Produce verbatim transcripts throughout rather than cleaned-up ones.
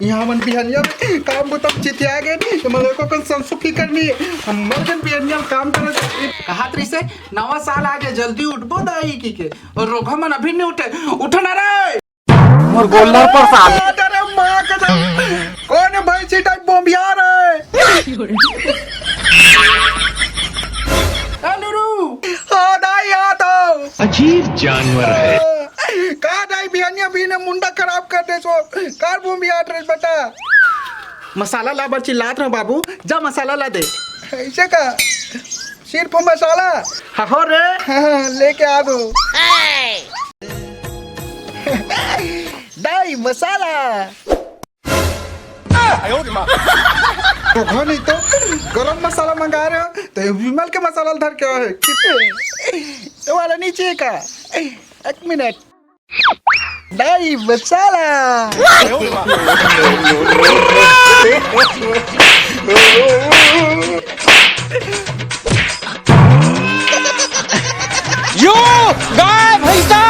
इहाँ मन बिहनिया में काम बुता म चितिया गे, तो मन ला एको कन संसो फिकर नइ हे। हम मर गेन बिहनिया में काम करत। कहात रहिसे, नवा साल आ गे, जल्दी उठबो दाई कहिके, अउ रोगहा मन अभी नइ उठे। उठो ना रे। मोर गोल्लर प्रसाद। अरे माँ कसम, कोन भैंसी टाइप बोंबिया रे? ए लुरू। हाँ दाई, आ तो। अजीब जानवर है। का दाई, बिहनिया बिहने मुंडा खराब कर देसो। का बोंबियात रहिस बेटा? मसाला ला बर चिल्लात रहो बाबू, जा मसाला ला दे। अइसे का? सिर्फ मसाला? हाँ हो रे। हाँ, लेके आ दो। दाई, मसाला। रोगहा नहीं तो गरम मसाला मंगा रहे हो, तो ये विमल के मसाला धर के आए। ये वाला नहीं चाहिए का? एक मिनट। दाई, मसाला। यो, गाय भैंसा।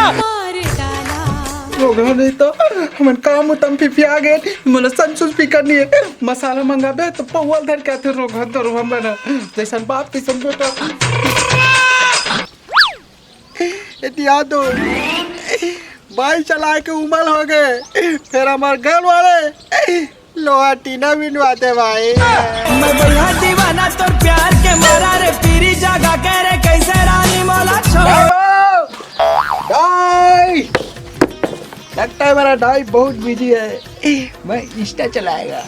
रोगहा नहीं तो हमन काम उतम फिफिया गे, मोला संसुस फिकर नइ हे। मसाला मंगाबे तो पौवा ल धर के आथे रोगहा दरुहा मन। जइसन बाप तइसन बेटा। एतिया तो बाइक चलाए के उमर हो गे, फेर हमर घर वाले लोहा टीना बिनवाते भाई। मैं बोला दीवाना तोर प्यार के मारा रे, पीरी जगा के रे, कैसे रानी मोला छोड़। दाई, लगता है मेरा दाई बहुत बिजी है, मैं इंस्टा चलाएगा।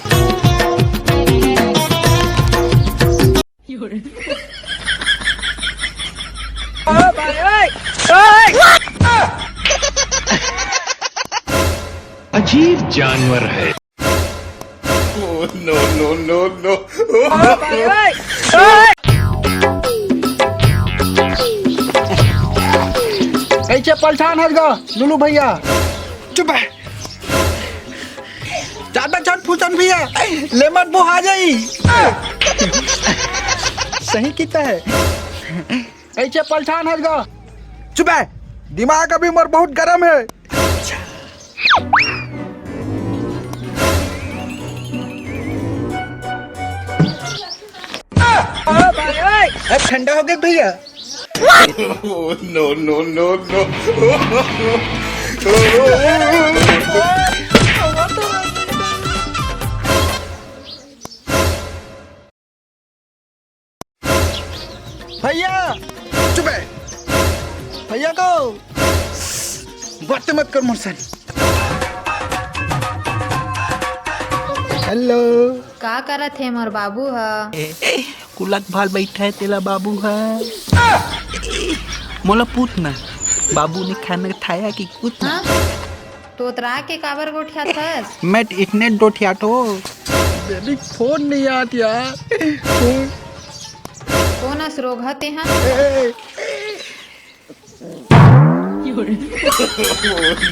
अजीब जानवर है। Oh, no, no, no, no। कैसे पलछान हर गा, लुलू भैया? चुप है। ज्यादा चट फुचन भैया, ले मत बोहा जाई। सही किया है। कैसे पलछान हर गा? चुप है। दिमाग अभी मोर बहुत गरम है। अब ठंडा हो गे भैया। Oh, no, no, no, no। भैया, चुप है। भैया को बातें मत कर मोर सन। हेलो। का करत हे मोर बाबू ह? कुलत भाल बैठा है तेला बाबू ह। मोला पूछ ना, बाबू ने खाना खाया कि पूछ ना। हाँ? तोतरा के काबर गोठियाथस? मैं इतने डोठियात हो। बेबी, फोन नहीं आत यार। कोन अस रोगहा तेहा? ए,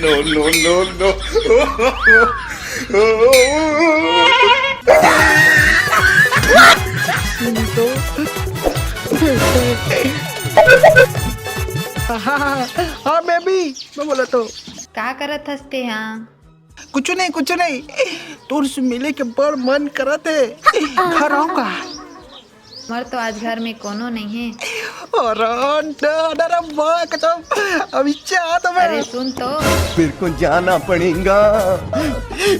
No, no, no, no। हाँ, हाँ, हाँ, बेबी, मैं बोला तो। का करत हस तेहा? कुछ नहीं, कुछ नहीं। तोर से मिले के बड़ मन करत हे। घर आऊंगा। मोर तो आज घर में कोनो नहीं है। अरे, डर, डर, अम्मा, कसम। अब इच्छा आ तो मैं। अरे, सुन तो। मेरे को जाना पड़ेगा।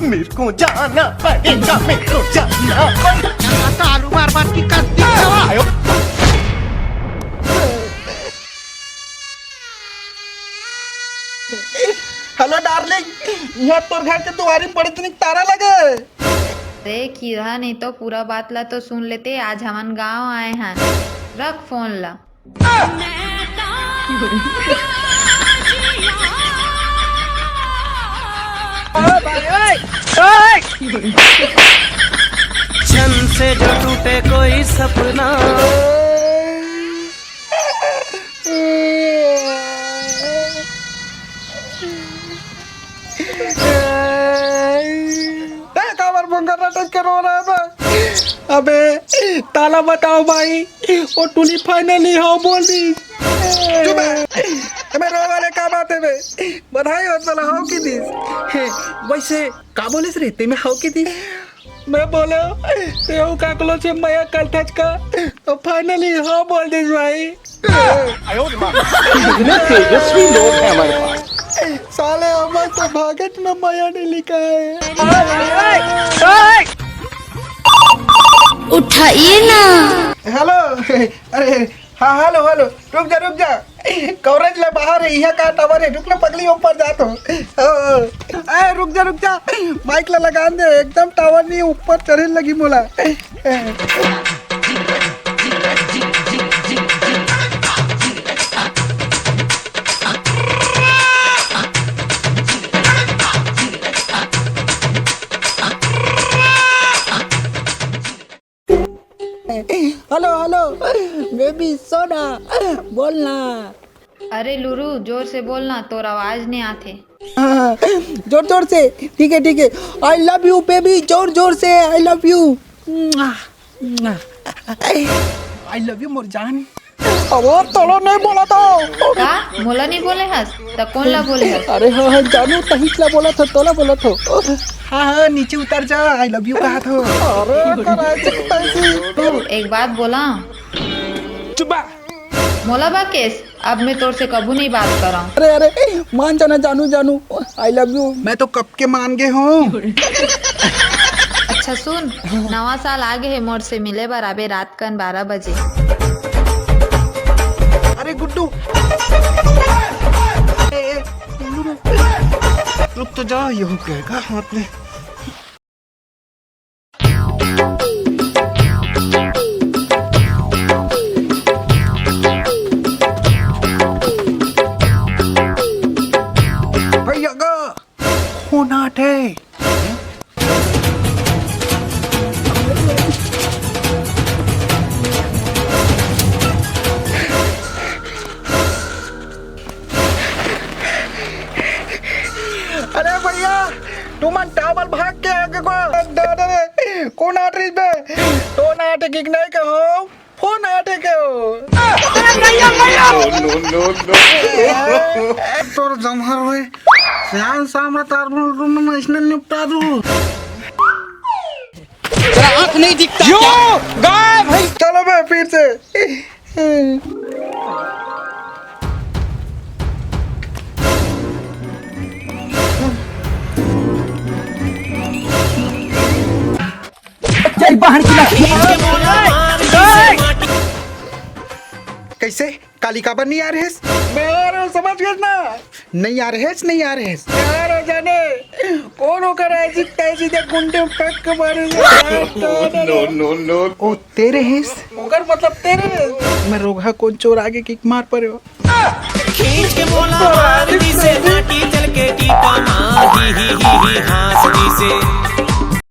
मेरे को जाना पड़ेगा, मेरे को जाना पड़ेगा। तालू मार मार की करती है। हेलो डार्लिंग, यहाँ तोर घर के दुआरी पड़े तनिक तारा लगे। अरे खीरा, नहीं तो पूरा बात ला तो सुन लेते। आज हमन गांव आए हैं, रख फोन ला। क्षण से जो टूटे कोई सपना। ए, काबर भोंगर रटक के रो रहा है बे? अबे, ताला बताओ भाई, वो टुनी finally हो बोल दी। चुप है। मैं रोवा ले का बात हे बे? बधाई हो साला, हव कि दिस। हे, वैसे का बोलिस रे, ते में हव कि दिस? मैं बोले, तेहू काकलो से मया करथच का, तो finally हाँ बोल दिस भाई। इतने तेजस्वी लोग हैं हमारे पास। साले, हमर तो भागत में मया नहीं लिखा है। उठाइए ना। हेलो, अरे, हाँ, हेलो, हेलो, रुक जा, रुक जा। कवरेज ले बाहर है, इहाँ का टावर है, रुक ना पगली, ऊपर जा तो। ओ, ओ। ए, रुक जा, रुक जा, माइक ला लगान दे, एकदम टावर नहीं, ऊपर चढ़े लगी मोला। हेलो, हेलो, बेबी सोना, बोलना। अरे लुरु, जोर से बोलना, तोर आवाज नहीं आथे। हाँ, जोर जोर से। ठीक है, ठीक है। I love you baby, जोर जोर से I love you। I love you मोर जान। अरे तोला नहीं बोला था। का? मोला नहीं बोले हस? त कोन ला बोले हस? अरे हाँ, हाँ, जानू तहिच ला बोला था, तोला बोला था। हाँ, हाँ, नीचे उतर जा, I love you कहा था। अरे कराची तैसी। एक बात बोला। चुप। मोला बा केस, अब मैं तोर से कभू नहीं बात करंव। अरे, अरे, मान जाना जानू, जानू, I love you। मैं तो कब के मान गे हूँ। अच्छा सुन, नवा साल आ गे हे, मोर से मिले बर आबे रात कन बारह बजे। अरे गुड्डू, ए, ए, गुड्डू, रुक तो जा, यहू कहेगा हाथ में। भैया गा, फोन आथे। अरे भैया, तुमन टावर भाग के आगे को। अरे, अरे, कोन आत रहिस बे? तो ना आते किक नहीं कहो, फोन आते के हो। No, no, no, no। तोर जमहर होए, श्याम शाम तार रूम में इसने निपटा दूँ। तेरा आँख नहीं दिखता यो क्या? गाय भाई। चलो बे फिर से। चल बाहर की ना। कैसे? काली काबर नहीं आ रहे? मैं आ रहा हूँ, समझ गए ना? नहीं आ रहे, नहीं आ रहे। यार जाने कौन होकर ऐसी तैसी दे गुंडे में फेंक के मारे। No, no, no। ओ तेरे हैं। ओकर मतलब तेरे। मैं रोगहा कौन चोर आगे किक मार पड़े हो। खींच के मोला मार दी से, नाटी चल के टीका मार, ही, ही, ही, ही, हाँस दी से।